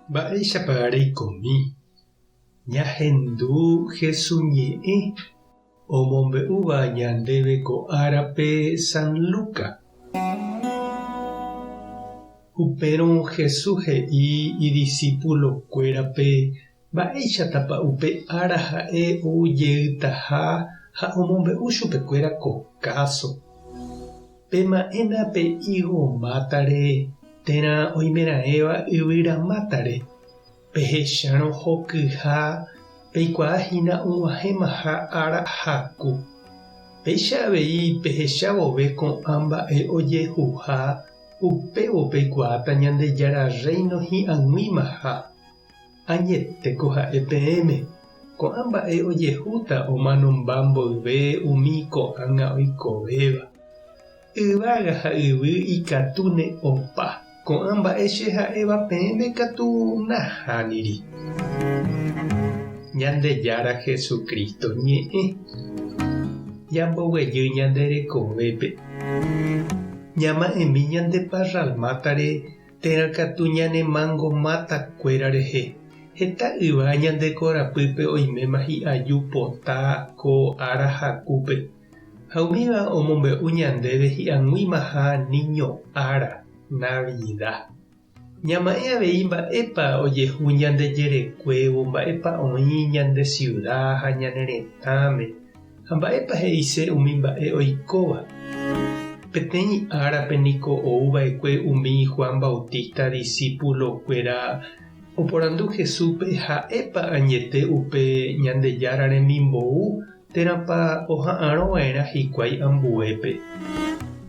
Mba'éichapa reikomi ñahendu Hesu ñe'ẽ omombe'úva ñandéve ko árape San Luca? Upérõ Hesu he'i idisípulokuérape Mba'éichatapa upe ára ha'e ou jeytaha ha omombe'u chupekuéra ko káso? Pema'ẽna pe ígo mátare térã oimeraẽva yvyra mátare, pehechárõ hokyha peikuaa hína og̃uahẽmaha ára haku. Péicha avei pehecha vove ko'ã mba'e ojehuha, upévo peikuaáta Ñandejára Rréino hi'ag̃uimaha. Añetéko ha'e peẽme, ko'ã mba'e ojehúta omanomba mboyve umi ko'ág̃a oikovéva. Yvága ha yvy ikatúne opa, ko'ã mba'e che ha'éva peẽme katu nahániri. Ñandejára Jesucristo ñe'ẽ ñamboguejy ñande rekovépe. Ñama'ẽmi ñande parral mátare Térã katu ñane mango máta kuéra rehe. Heta yva ñande korapýpe oiméma hi'aju pota ko ára hakúpe. Ha umíva omombe'u ñandéve hi'ag̃uimaha Niño ára, Navida. Ñama'ẽ avei mba'épa ojehu ñande jerekuévo, mba'épa oĩ ñande siuda ha ñane retãme. Ha mba'épa he'ise umi mba'e oikóva? Peteĩ árape niko ou va'ekue umi Juan Bautista disípulokuéra oporandu Jesúspe ha'épa añete upe Ñandejára remimbou térãpa oha'arõ va'erã hikuái ambuépe.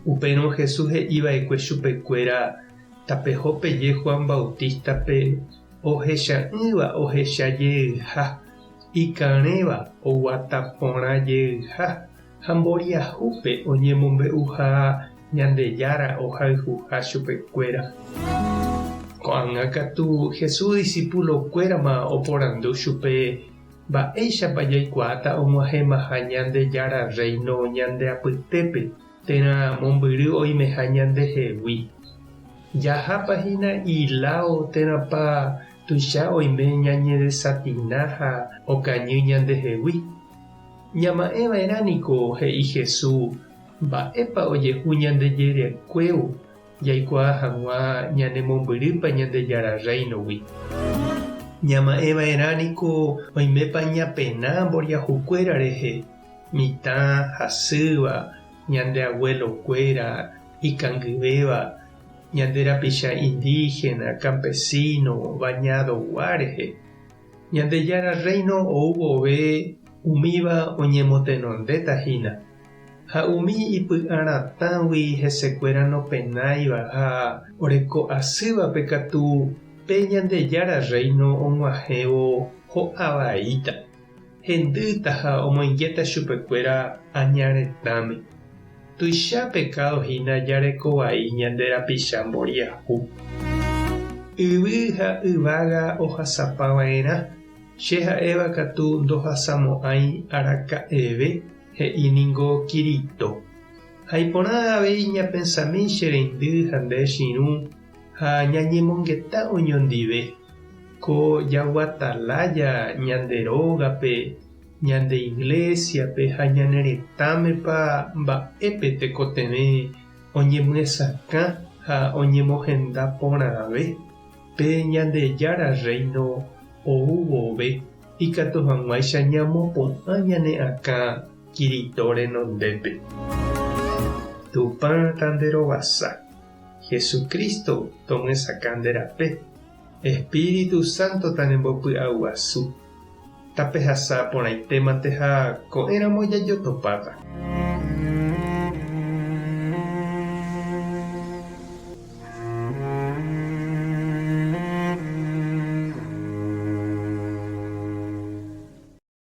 Upérõ Jesús he'i va'ekue chupekuéra, Tapeho peje Juan Bautístape ohecha'ỹva ohecha jeyha. Ikarẽva oguata porã jeyha ha mboriahúpe oñemombe'uha Ñandejára ohayhuha chupekuéra. Ko'ág̃a katu Jesús disipulokuérama oporandu chupe mba'éichapa jaikuaáta og̃uahẽmaha Ñandejára Rréino ñande apytépe térã mombyry oimeha ñandehegui. Jahápa hína iláo térãpa Tuicha oime ñañedesatina ha okañy ñandehegui. Ñama'ẽva'erã niko, he'i Jesús, mba'épa ojehu ñande jerekuévo jaikuaa hag̃ua ñanemombyrýpa Ñandejára Rréinogui. Ñama'ẽva'erã niko oimépa ñapena mboriahukuéra rehe, mitã, hasýva, ñande aguelokuéra, ikangyvéva, Ñande rapicha indígena, campesino, bañado-gua rehe. Ñandejára Rréino ou vove umíva oñemotenondéta hína, ha umi ipy'aratãgui hesekuéra nopenáiva ha oreko asývape katu pe Ñandejára Rréino og̃uahẽvo ho'a vaíta, hendýta ha omoingéta chupekuéra aña retãme. Tuicha pekádo hína jareko vai ñande rapicha mboriahu. Yvy ha yvága ohasapa va'erã, che ha'éva katu ndohasamo'ãi araka'eve, he'i ningo Kirito. Ha iporã avei ñapensami che reindy ha nde chirũ ha ñañemongeta oñondive, ko jaguata lája ñande rógape, Ñande iglésiape ha ñane retãmepa mba'épe tekotevẽ oñemyesakã ha oñemohenda porãve pe Ñandejára Rréino ou vove ikatu hag̃uáicha ñamopu'ã ñane akã Kirito renondépe. Tupã tanderovasa. Jesucristo tomyesakã nde rape. Espíritu Santo tanembopy'aguasu. Tapehasa porãitémante ha ko'ẽramo jajotopáta.